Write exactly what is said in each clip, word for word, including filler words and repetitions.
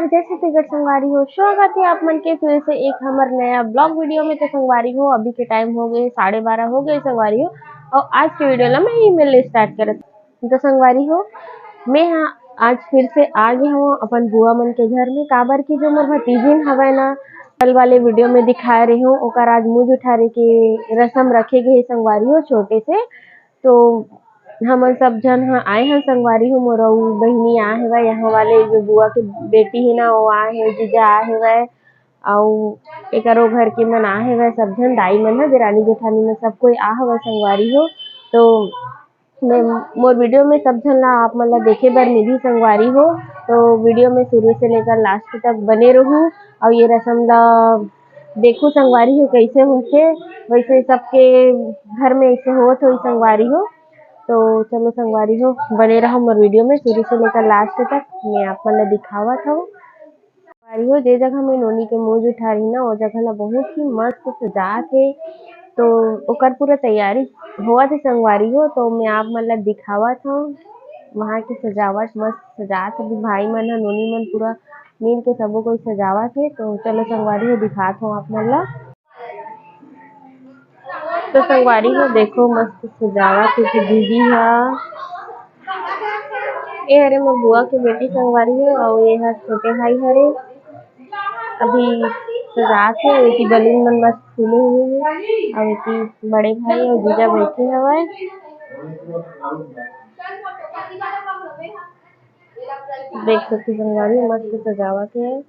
जय छत्तीसगढ़ संगवारी हो, स्वागत है आप मन के फिर से एक हमर नया ब्लॉग वीडियो में। तो संगवारी हो, अभी के टाइम हो गए साढ़े बारह हो गए संगवारी हो, और आज के वीडियो ला मैं ईमेल ले स्टार्ट करत। तो संगवारी हो, मैं हा आज फिर से आ गए हूँ अपन बुआ मन के घर में, काबर कि जो मोर भतीजिन हवय ना, कल वाले वीडियो में दिखाए रहे हूँ, ओकर आज मुंह जुठारे के रसम रखे गए हे संगवारी हो, छोटे से। तो हमन सब झन ह आए हन संगवारी हो, मोर अउ बहिनी आए हवय, यहाँ वाले जो बुआ के बेटी हे ना, वो आए हे, जीजा आए हवय, अउ एकरो घर के मन आए हवय, सब झन दाई मन ह, देरानी जेठानी मन, सब कोई आ हवय संगवारी हो। तो मैं, मोर वीडियो में सब झन ला, आप मन ला देखे बर मिलही संगवारी हो। तो वीडियो में शुरू से लेकर लास्ट तक बने रहू, अउ ये रसम ला देखू संगवारी हो कैसे होथे, वैसे सबके घर में ऐसे होत होही संगवारी हो। तो चलो संगवारी हो, बने रहो मोर वीडियो में शुरू से लेकर लास्ट तक, मैं आप मन ला दिखावत हूँ। संगवारी हो, जे जगह में नोनी के मुंह जुठारी ना, वो जगह ला बहुत ही मस्त सजात हे। तो ओकर पूरा तैयारी होवत हे संगवारी हो, तो मैं आप मन ला दिखावत हूँ वहाँ की सजावट, मस्त सजात हे। अभी भाई मन ह, नोनी मन पूरा मिल के सबो कोई सजावत हे। तो चलो संगवारी हो, दिखात हूँ आप मन ला। तो संगवारी हो, देखो मस्त सजावत हे कि दीदी हा, ए हरे मोर बुआ के बेटी संगवारी हो, अउ ए हा छोटे भाई हरे। अभी सजात हे, एती बलून मन मस्त फूले हुए हे, अउ एती बड़े भाई अउ जीजा बैठे हवय। देख सकते संगवारी, मस्त सजावत हे।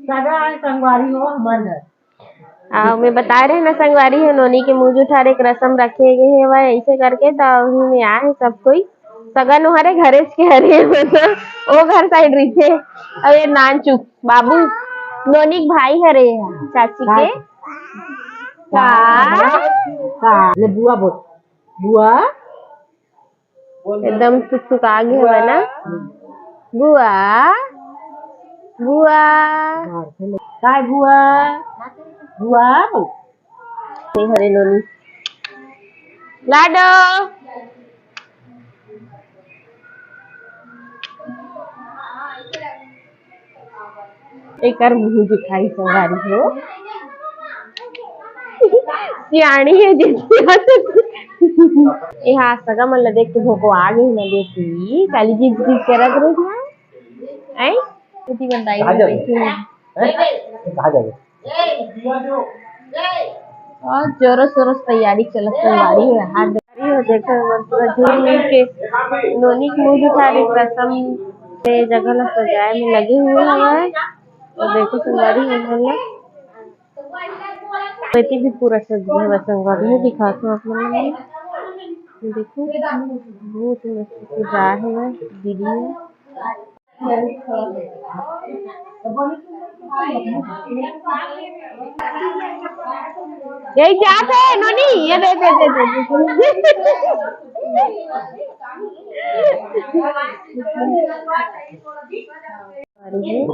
सगा है संगवारी हो हमर घर। आ, मैं बताए रहे ना संगवारी हो, नोनी के मुंह जुठारे के रसम रखे गए हे, वह ऐसे करके त उही में आए हे सब कोई। सगा नोहरे घरे के हरे, मतलब, ओ घर साइड रहिथे। अउ ये नानचुक बाबू, नोनी के भाई हरे, चाची के। का? का? ले बुआ बोल। बुआ। एकदम सुकसुका गे हवय ना। बुआ, बुआ। काय बुआ? बुआ। ए हरे नोनी। लाडो। एकर मुंह दिखाई संगवारी हो। सियाणी हे जितनी। ए हा सगा मन ल देख के भोको आ गई ना बेटी, काली जिद जिद करत रही ना। आई? बेटी बताई कहाँ जाबे? हैं? कहाँ जाबे? बहुत जोरों शोरों से तैयारी चलत संगवारी हो। हाथ जोड़ी हो, देखो, मन पूरा जुड़ मिल के नोनी के मुंह जुठारे के रसम के जगह ला सजाए में लगे हुए हवय। तो देखो संगवारी हो, मन ला बेटी भी पूरा सज गए हवय संगवारी हो, दिखात हूँ आप मन ला। देखो, बहुत मस्त सजाए हवय दीदी ह। यही जात हे नोनी, ये दे, दे, दे, दे, दे। अरे, एक,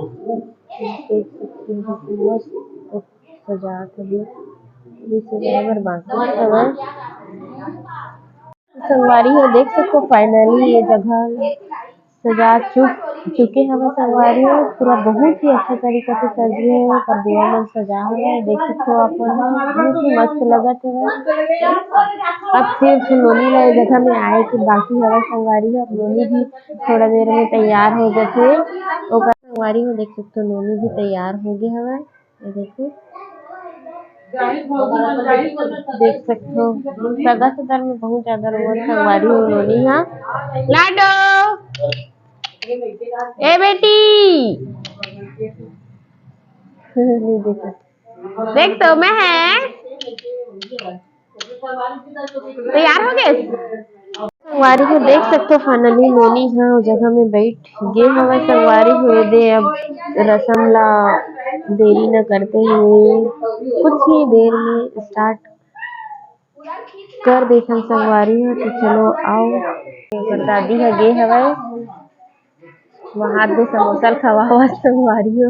एक, एक, एक, सजात हवे, ये सजाए बर बाकी हवय। संगवारी हो, देख सकथो, finally ये जगह सजा चुक चुके हवय संगवारी हो। पूरा बहुत ही अच्छा तरीका से सजे हवय, ओकर बुआ मन सजा हवय, देख सकथो आप मन ह, बहुत ही मस्त लगत हवय। अब सिर्फ नोनी ला ये जगह में आए के बाकी हवय संगवारी हो। अब नोनी भी थोड़ा देर में तैयार हो जाथे, ओकर संगवारी हो, देख सकथो, नोनी भी तैयार हो गे हवय। ये देखो, देख सकथो, सगा सदर में बहुत ज्यादा रोवत संगवारी हो नोनी हा। लाडो, ए बेटी, ये देखो, देख तो मैं है। तैयार हो गे? संगवारी हो, देख सकथो, finally नोनी ह ओ जगह में बैठ गे हवय। संगवारी हो, दे अब रसम ला देरी न करते हुए कुछ ही देर में start कर देथन संगवारी हो। तो चलो आओ, ओकर दादी ह गे हवय। वहाँ दे समोसा ल खवावत संगवारी हो।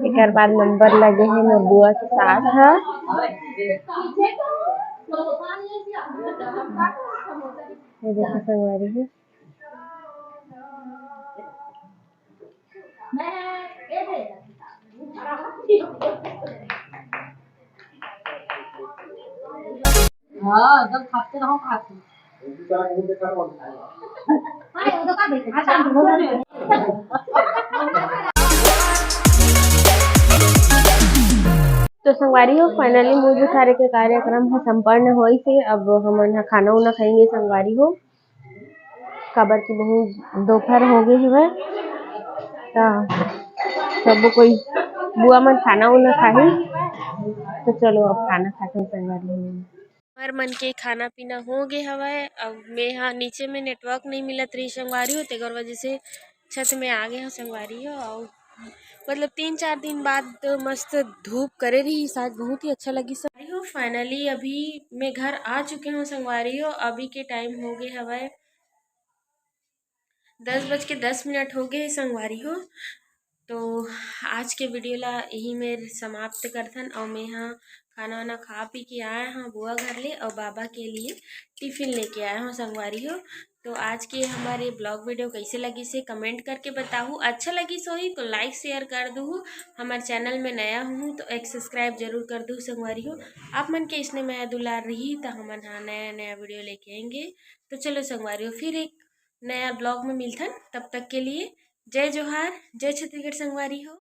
एकर बाद नंबर लगे हे मोर बुआ के सास ह। ये देखो संगवारी हो। हाँ, एकदम खाते रहो, खाते। तो संगवारी हो, finally मुँह जुठारे के कार्यक्रम ह संपन्न होइस हे। अब हमन ह खाना उना खाएंगे संगवारी हो, काबर कि बहुत दोपहर हो गए हवय। त सबो कोई बुआ मन खाना उना खाही, तो चलो अब खाना खाते हैं संगवारी हो। हमर मन के खाना पीना हो गे हवय। अब मेहा नीचे में network नइ मिलत रही संगवारी हो, तेकर वजह से छत में आ गे हव संगवारी हो। अउ मतलब तीन चार दिन बाद मस्त धूप करे रही, आज बहुत ही अच्छा लगी संगवारी हो। Finally अभी मैं घर आ चुके हूँ संगवारी हो। अभी के time हो गे हवय दस बज के दस मिनट हो गे हे संगवारी हो। तो आज के video ला यही मेर समाप्त करथन। अउ मैं हा खाना वाना खा पी के आए हाँ बुआ घर ले, अउ बाबा के लिए टिफिन लेके आए हाँ संगवारी हो। तो आज के हमारे blog video कैसे लगिस हे comment करके बताहू। अच्छा लगिस होही तो like share कर दूहू। हमारे channel में नया हूँ तो एक subscribe जरूर कर दूहू संगवारी हो। आप मन के इसने मया दुलार रही तो हमन हा नया नया video लेके आएंगे। तो चलो संगवारी हो, फिर एक नया blog में मिलथन। तब तक के लिए जय जोहार, जय छत्तीसगढ़ संगवारी हो।